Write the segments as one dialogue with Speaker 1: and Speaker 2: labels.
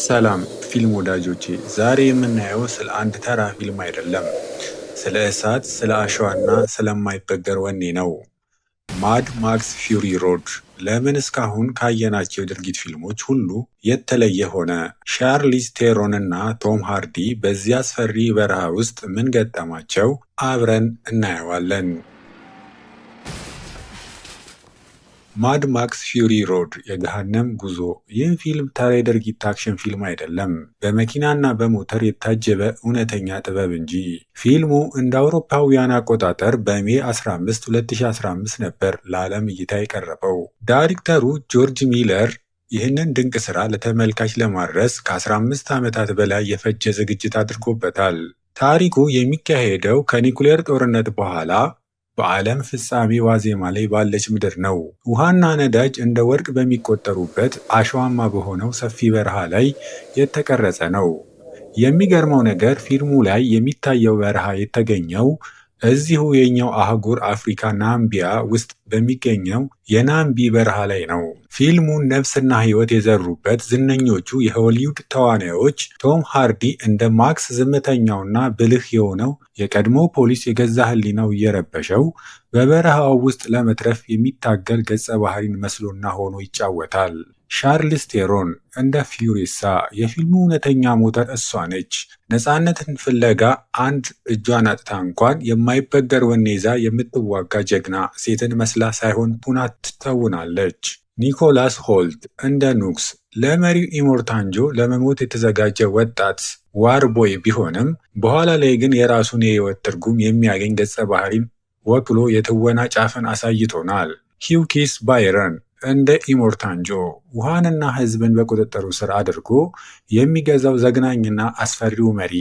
Speaker 1: ሰላም ፊልም ወዳጆቼ፣ ዛሬ የምናየው ስለ አንድ ተራ ፊልም አይደለም። ስለ እሳት፣ ስለ አሸዋና ስለማይበገር ወኔ ነው። Mad Max Fury Road ለምን እስካሁን ካየናቸው የድርጊት ፊልሞች ሁሉ የተለየ ሆነ? ሻርሊዝ ቴሮን እና ቶም ሃርዲ በዚህ አስፈሪ በረሃ ውስጥ ምን ገጠማቸው? አብረን እናየዋለን። Mad Max Fury Road የገሃነም ጉዞ። ይህ ፊልም ተራ የድርጊት action ፊልም አይደለም፣ በመኪናና በሞተር የታጀበ እውነተኛ ጥበብ እንጂ። ፊልሙ እንደ አውሮፓውያን አቆጣጠር በ May 15፣ 2015 ነበር ለዓለም እይታ የቀረበው። ዳይሬክተሩ ጆርጅ ሚለር ይህንን ድንቅ ሥራ ለተመልካች ለማድረስ ከ15 ዓመታት በላይ የፈጀ ዝግጅት አድርጎበታል። ታሪኩ የሚካሄደው ከኒኩሌር ጦርነት በኋላ በዓለም ፍጻሜ ዋዜማ ላይ ባለች ምድር ነው። ውሃና ነዳጅ እንደ ወርቅ በሚቆጠሩበት አሸዋማ በሆነው ሰፊ በረሃ ላይ የተቀረጸ ነው። የሚገርመው ነገር ፊልሙ ላይ የሚታየው በረሃ የተገኘው እዚሁ የኛው አህጉር አፍሪካ ናምቢያ ውስጥ በሚገኘው የናምቢ በረሃ ላይ ነው። ፊልሙን ነፍስና ሕይወት የዘሩበት ዝነኞቹ የሆሊውድ ተዋናዮች ቶም ሃርዲ እንደ ማክስ፣ ዝምተኛውና ብልህ የሆነው የቀድሞ ፖሊስ፣ የገዛ ሕሊናው እየረበሸው በበረሃው ውስጥ ለመትረፍ የሚታገል ገጸ ባህሪን መስሎና ሆኖ ይጫወታል። ሻርሊዝ ቴሮን እንደ ፊውሪሳ፣ የፊልሙ እውነተኛ ሞተር እሷ ነች። ነፃነትን ፍለጋ አንድ እጇን አጥታ እንኳን የማይበገር ወኔ ይዛ የምትዋጋ ጀግና ሴትን መስላ ሳይሆን ሁና ትተውናለች። ኒኮላስ ሆልት እንደ ኑክስ፣ ለመሪው ኢሞርታን ጆ ለመሞት የተዘጋጀ ወጣት war boy ቢሆንም በኋላ ላይ ግን የራሱን የህይወት ትርጉም የሚያገኝ ገጸ ባህሪን ወክሎ የትወና ጫፍን አሳይቶናል። ሂውኪስ ባይረን እንደ ኢሞርታን ጆ፣ ውሃንና ህዝብን በቁጥጥሩ ስር አድርጎ የሚገዛው ዘግናኝና አስፈሪው መሪ።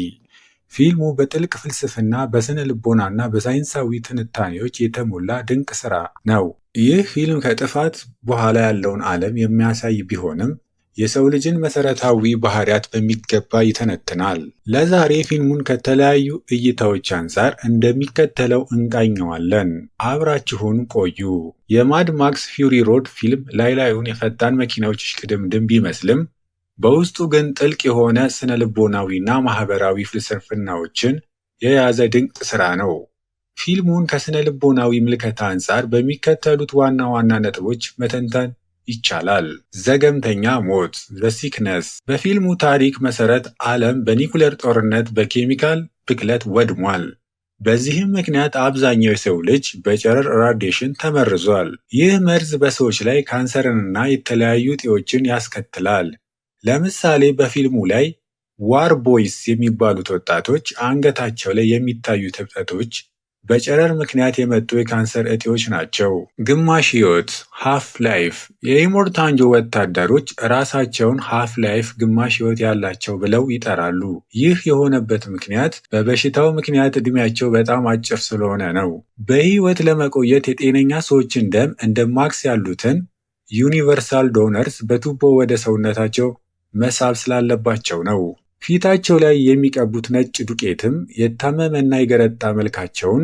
Speaker 1: ፊልሙ በጥልቅ ፍልስፍና፣ በስነ ልቦናና በሳይንሳዊ ትንታኔዎች የተሞላ ድንቅ ስራ ነው። ይህ ፊልም ከጥፋት በኋላ ያለውን ዓለም የሚያሳይ ቢሆንም የሰው ልጅን መሰረታዊ ባህሪያት በሚገባ ይተነትናል። ለዛሬ ፊልሙን ከተለያዩ እይታዎች አንጻር እንደሚከተለው እንቃኘዋለን። አብራችሁን ቆዩ። የ Mad Max Fury Road ፊልም ላይ ላዩን የፈጣን መኪናዎች እሽቅድምድም ቢመስልም በውስጡ ግን ጥልቅ የሆነ ስነ ልቦናዊና ማህበራዊ ፍልስፍናዎችን የያዘ ድንቅ ስራ ነው። ፊልሙን ከስነ ልቦናዊ ምልከታ አንጻር በሚከተሉት ዋና ዋና ነጥቦች መተንተን ይቻላል። ዘገምተኛ ሞት፣ The Sickness። በፊልሙ ታሪክ መሰረት ዓለም በኒኩሌር ጦርነት በኬሚካል ብክለት ወድሟል። በዚህም ምክንያት አብዛኛው የሰው ልጅ በጨረር radiation ተመርዟል። ይህ መርዝ በሰዎች ላይ ካንሰርንና የተለያዩ እጢዎችን ያስከትላል። ለምሳሌ በፊልሙ ላይ War Boys የሚባሉት ወጣቶች አንገታቸው ላይ የሚታዩት እብጠቶች በጨረር ምክንያት የመጡ የካንሰር እጢዎች ናቸው። ግማሽ ህይወት፣ half life። የኢሞርታን ጆ ወታደሮች ራሳቸውን half life፣ ግማሽ ህይወት ያላቸው ብለው ይጠራሉ። ይህ የሆነበት ምክንያት በበሽታው ምክንያት ዕድሜያቸው በጣም አጭር ስለሆነ ነው። በህይወት ለመቆየት የጤነኛ ሰዎችን ደም፣ እንደ ማክስ ያሉትን universal donors፣ በቱቦ ወደ ሰውነታቸው መሳብ ስላለባቸው ነው። ፊታቸው ላይ የሚቀቡት ነጭ ዱቄትም የታመመና የገረጣ መልካቸውን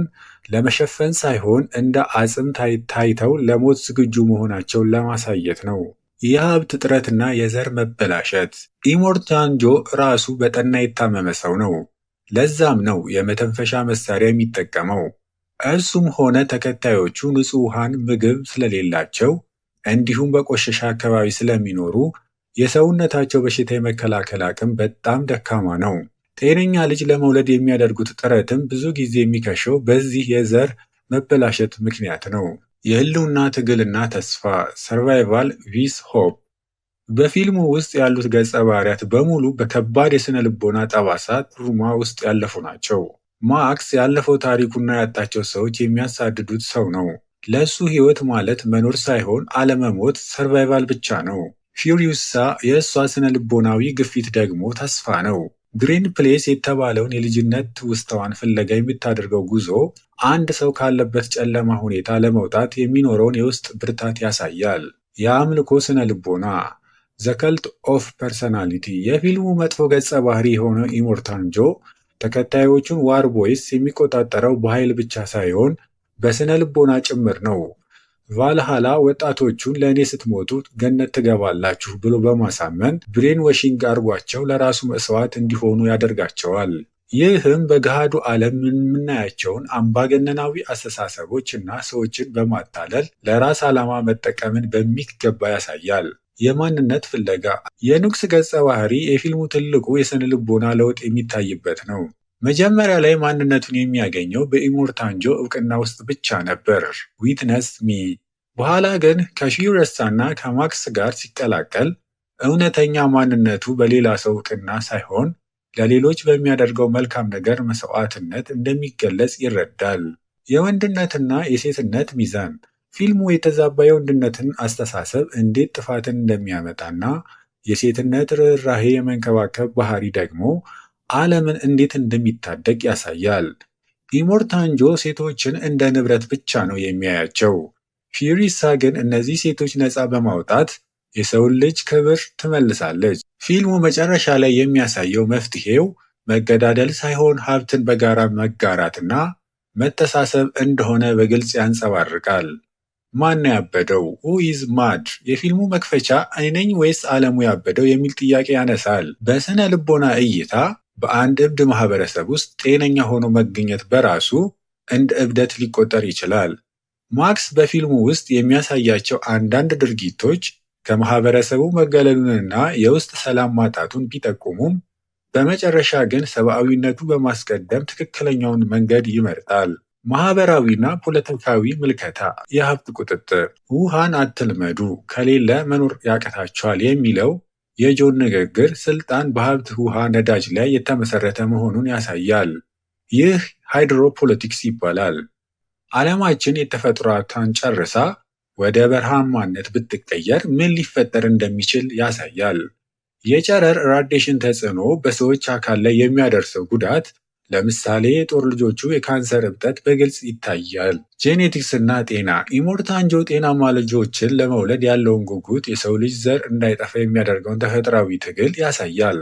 Speaker 1: ለመሸፈን ሳይሆን እንደ አጽም ታይተው ለሞት ዝግጁ መሆናቸውን ለማሳየት ነው። የሀብት እጥረትና የዘር መበላሸት። ኢሞርታን ጆ ራሱ በጠና የታመመ ሰው ነው። ለዛም ነው የመተንፈሻ መሳሪያ የሚጠቀመው። እርሱም ሆነ ተከታዮቹ ንጹህ ውሃን፣ ምግብ ስለሌላቸው እንዲሁም በቆሸሸ አካባቢ ስለሚኖሩ የሰውነታቸው በሽታ የመከላከል አቅም በጣም ደካማ ነው። ጤነኛ ልጅ ለመውለድ የሚያደርጉት ጥረትም ብዙ ጊዜ የሚከሽፈው በዚህ የዘር መበላሸት ምክንያት ነው። የህልውና ትግልና ተስፋ፣ survival vs hope። በፊልሙ ውስጥ ያሉት ገጸ ባህሪያት በሙሉ በከባድ የስነ ልቦና ጠባሳ፣ trauma ውስጥ ያለፉ ናቸው። ማክስ ያለፈው ታሪኩና ያጣቸው ሰዎች የሚያሳድዱት ሰው ነው። ለእሱ ህይወት ማለት መኖር ሳይሆን አለመሞት፣ survival ብቻ ነው። ፊውሪሳ፣ የእሷ ስነ ልቦናዊ ግፊት ደግሞ ተስፋ ነው። Green Place የተባለውን የልጅነት ትውስታዋን ፍለጋ የምታደርገው ጉዞ አንድ ሰው ካለበት ጨለማ ሁኔታ ለመውጣት የሚኖረውን የውስጥ ብርታት ያሳያል። የአምልኮ ስነ ልቦና፣ the cult of personality። የፊልሙ መጥፎ ገጸ ባህሪ የሆነው ኢሞርታን ጆ ተከታዮቹን War Boys የሚቆጣጠረው በኃይል ብቻ ሳይሆን በስነ ልቦና ጭምር ነው። ቫልሃላ ወጣቶቹን ለእኔ ስትሞቱ ገነት ትገባላችሁ ብሎ በማሳመን brainwashing አርጓቸው ለራሱ መስዋዕት እንዲሆኑ ያደርጋቸዋል። ይህም በገሃዱ ዓለም የምናያቸውን አምባገነናዊ አስተሳሰቦች እና ሰዎችን በማታለል ለራስ ዓላማ መጠቀምን በሚገባ ያሳያል። የማንነት ፍለጋ። የኑክስ ገጸ ባህሪ የፊልሙ ትልቁ የስነ ልቦና ለውጥ የሚታይበት ነው። መጀመሪያ ላይ ማንነቱን የሚያገኘው በኢሞርታን ጆ እውቅና ውስጥ ብቻ ነበር፣ "Witness me"። በኋላ ግን ከፊውሪዮሳና ከማክስ ጋር ሲቀላቀል እውነተኛ ማንነቱ በሌላ ሰው እውቅና ሳይሆን ለሌሎች በሚያደርገው መልካም ነገር መስዋዕትነት እንደሚገለጽ ይረዳል። የወንድነትና የሴትነት ሚዛን። ፊልሙ የተዛባ የወንድነትን አስተሳሰብ እንዴት ጥፋትን እንደሚያመጣና የሴትነት ርኅራሄ የመንከባከብ ባህሪ ደግሞ ዓለምን እንዴት እንደሚታደግ ያሳያል። ኢሞርታን ጆ ሴቶችን እንደ ንብረት ብቻ ነው የሚያያቸው። ፊውሪሳ ግን እነዚህ ሴቶች ነፃ በማውጣት የሰውን ልጅ ክብር ትመልሳለች። ፊልሙ መጨረሻ ላይ የሚያሳየው መፍትሄው መገዳደል ሳይሆን ሀብትን በጋራ መጋራትና መተሳሰብ እንደሆነ በግልጽ ያንጸባርቃል። ማን ያበደው? Who is mad? የፊልሙ መክፈቻ እኔ ነኝ ወይስ ዓለሙ ያበደው የሚል ጥያቄ ያነሳል። በስነ ልቦና እይታ በአንድ እብድ ማህበረሰብ ውስጥ ጤነኛ ሆኖ መገኘት በራሱ እንደ እብደት ሊቆጠር ይችላል። ማክስ በፊልሙ ውስጥ የሚያሳያቸው አንዳንድ ድርጊቶች ከማህበረሰቡ መገለሉንና የውስጥ ሰላም ማጣቱን ቢጠቁሙም፣ በመጨረሻ ግን ሰብአዊነቱ በማስቀደም ትክክለኛውን መንገድ ይመርጣል። ማህበራዊና ፖለቲካዊ ምልከታ። የሀብት ቁጥጥር። "ውሃን አትልመዱ፣ ከሌለ መኖር ያቅታችኋል" የሚለው የጆን ንግግር ስልጣን በሀብት ውሃ፣ ነዳጅ ላይ የተመሰረተ መሆኑን ያሳያል። ይህ hydropolitics ይባላል። ዓለማችን የተፈጥሮ ሀብቷን ጨርሳ ወደ በረሃማነት ብትቀየር ምን ሊፈጠር እንደሚችል ያሳያል። የጨረር radiation ተጽዕኖ በሰዎች አካል ላይ የሚያደርሰው ጉዳት፣ ለምሳሌ የጦር ልጆቹ የካንሰር እብጠት በግልጽ ይታያል። Genetics እና ጤና። ኢሞርታን ጆ ጤናማ ልጆችን ለመውለድ ያለውን ጉጉት የሰው ልጅ ዘር እንዳይጠፋ የሚያደርገውን ተፈጥሯዊ ትግል ያሳያል።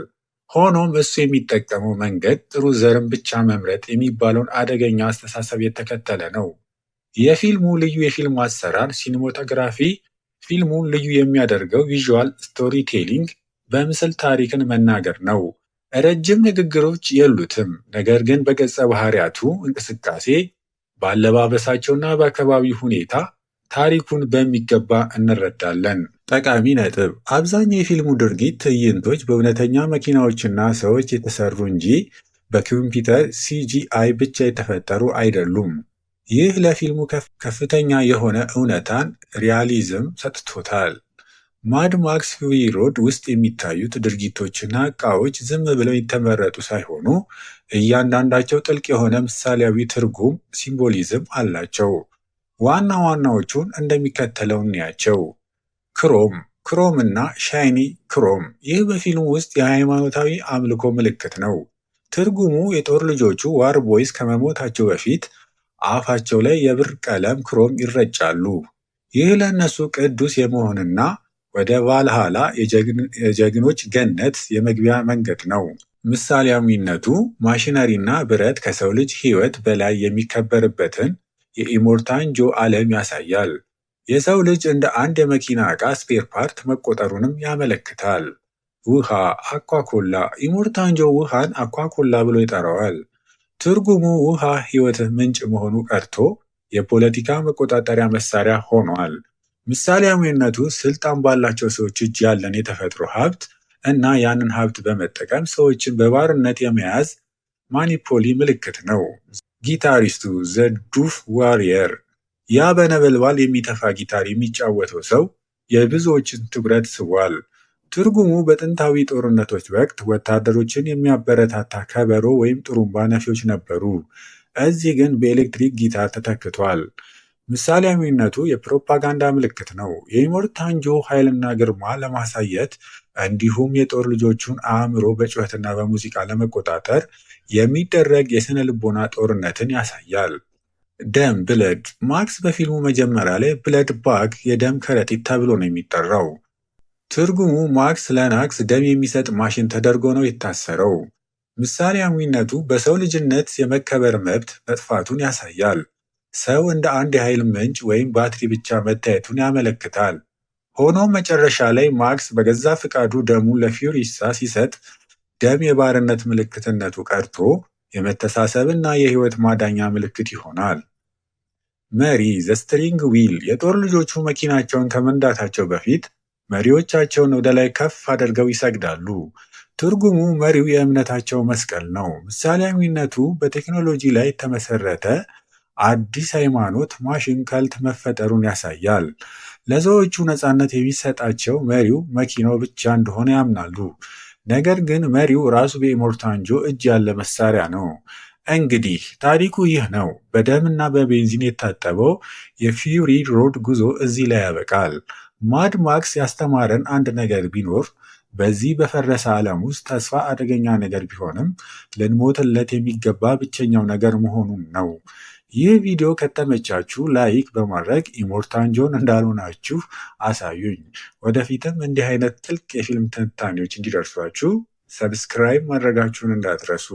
Speaker 1: ሆኖም እሱ የሚጠቀመው መንገድ ጥሩ ዘርን ብቻ መምረጥ የሚባለውን አደገኛ አስተሳሰብ የተከተለ ነው። የፊልሙ ልዩ የፊልም አሰራር cinematography። ፊልሙን ልዩ የሚያደርገው visual storytelling፣ በምስል ታሪክን መናገር ነው። ረጅም ንግግሮች የሉትም፣ ነገር ግን በገጸ ባህሪያቱ እንቅስቃሴ፣ በአለባበሳቸውና በአካባቢው ሁኔታ ታሪኩን በሚገባ እንረዳለን። ጠቃሚ ነጥብ፣ አብዛኛው የፊልሙ ድርጊት ትዕይንቶች በእውነተኛ መኪናዎችና ሰዎች የተሰሩ እንጂ በኮምፒውተር CGI ብቻ የተፈጠሩ አይደሉም። ይህ ለፊልሙ ከፍተኛ የሆነ እውነታን realism ሰጥቶታል። Mad Max Fury Road ውስጥ የሚታዩት ድርጊቶችና ዕቃዎች ዝም ብለው የተመረጡ ሳይሆኑ እያንዳንዳቸው ጥልቅ የሆነ ምሳሌያዊ ትርጉም symbolism አላቸው። ዋና ዋናዎቹን እንደሚከተለው እንያቸው። Chrome። Chrome እና shiny chrome። ይህ በፊልሙ ውስጥ የሃይማኖታዊ አምልኮ ምልክት ነው። ትርጉሙ የጦር ልጆቹ War Boys ከመሞታቸው በፊት አፋቸው ላይ የብር ቀለም chrome ይረጫሉ። ይህ ለእነሱ ቅዱስ የመሆንና ወደ ቫልሃላ የጀግኖች ገነት የመግቢያ መንገድ ነው። ምሳሌያዊነቱ ማሽነሪና ብረት ከሰው ልጅ ሕይወት በላይ የሚከበርበትን የኢሞርታን ጆ ዓለም ያሳያል። የሰው ልጅ እንደ አንድ የመኪና ዕቃ spare part መቆጠሩንም ያመለክታል። ውሃ Aqua-Cola። ኢሞርታን ጆ ውሃን Aqua-Cola ብሎ ይጠራዋል። ትርጉሙ ውሃ ሕይወት ምንጭ መሆኑ ቀርቶ የፖለቲካ መቆጣጠሪያ መሳሪያ ሆኗል። ምሳሌያዊነቱ ስልጣን ባላቸው ሰዎች እጅ ያለን የተፈጥሮ ሀብት እና ያንን ሀብት በመጠቀም ሰዎችን በባርነት የመያዝ monopoly ምልክት ነው። ጊታሪስቱ The Doof Warrior። ያ በነበልባል የሚተፋ ጊታር የሚጫወተው ሰው የብዙዎችን ትኩረት ስቧል። ትርጉሙ በጥንታዊ ጦርነቶች ወቅት ወታደሮችን የሚያበረታታ ከበሮ ወይም ጥሩምባ ነፊዎች ነበሩ። እዚህ ግን በኤሌክትሪክ ጊታር ተተክቷል። ምሳሌያዊነቱ የፕሮፓጋንዳ ምልክት ነው። የኢሞርታን ጆ ኃይልና ግርማ ለማሳየት እንዲሁም የጦር ልጆቹን አእምሮ በጩኸትና በሙዚቃ ለመቆጣጠር የሚደረግ የስነ ልቦና ጦርነትን ያሳያል። ደም blood። ማክስ በፊልሙ መጀመሪያ ላይ blood bag የደም ከረጢት ተብሎ ነው የሚጠራው። ትርጉሙ ማክስ ለናክስ ደም የሚሰጥ ማሽን ተደርጎ ነው የታሰረው። ምሳሌያዊነቱ በሰው ልጅነት የመከበር መብት መጥፋቱን ያሳያል። ሰው እንደ አንድ የኃይል ምንጭ ወይም ባትሪ ብቻ መታየቱን ያመለክታል። ሆኖም መጨረሻ ላይ ማክስ በገዛ ፍቃዱ ደሙን ለፊውሪሳ ሲሰጥ፣ ደም የባርነት ምልክትነቱ ቀርቶ የመተሳሰብና የሕይወት ማዳኛ ምልክት ይሆናል። መሪ፣ the steering wheel። የጦር ልጆቹ መኪናቸውን ከመንዳታቸው በፊት መሪዎቻቸውን ወደ ላይ ከፍ አድርገው ይሰግዳሉ። ትርጉሙ መሪው የእምነታቸው መስቀል ነው። ምሳሌያዊነቱ በቴክኖሎጂ ላይ የተመሰረተ አዲስ ሃይማኖት፣ machine cult መፈጠሩን ያሳያል። ለሰዎቹ ነፃነት የሚሰጣቸው መሪው መኪናው ብቻ እንደሆነ ያምናሉ። ነገር ግን መሪው ራሱ በኢሞርታን ጆ እጅ ያለ መሳሪያ ነው። እንግዲህ ታሪኩ ይህ ነው። በደምና በቤንዚን የታጠበው የ Fury Road ጉዞ እዚህ ላይ ያበቃል። Mad Max ያስተማረን አንድ ነገር ቢኖር፣ በዚህ በፈረሰ ዓለም ውስጥ ተስፋ አደገኛ ነገር ቢሆንም ልንሞትለት የሚገባ ብቸኛው ነገር መሆኑን ነው። ይህ ቪዲዮ ከተመቻችሁ like በማድረግ ኢሞርታን ጆን እንዳልሆናችሁ አሳዩኝ። ወደፊትም እንዲህ አይነት ጥልቅ የፊልም ትንታኔዎች እንዲደርሷችሁ subscribe ማድረጋችሁን እንዳትረሱ።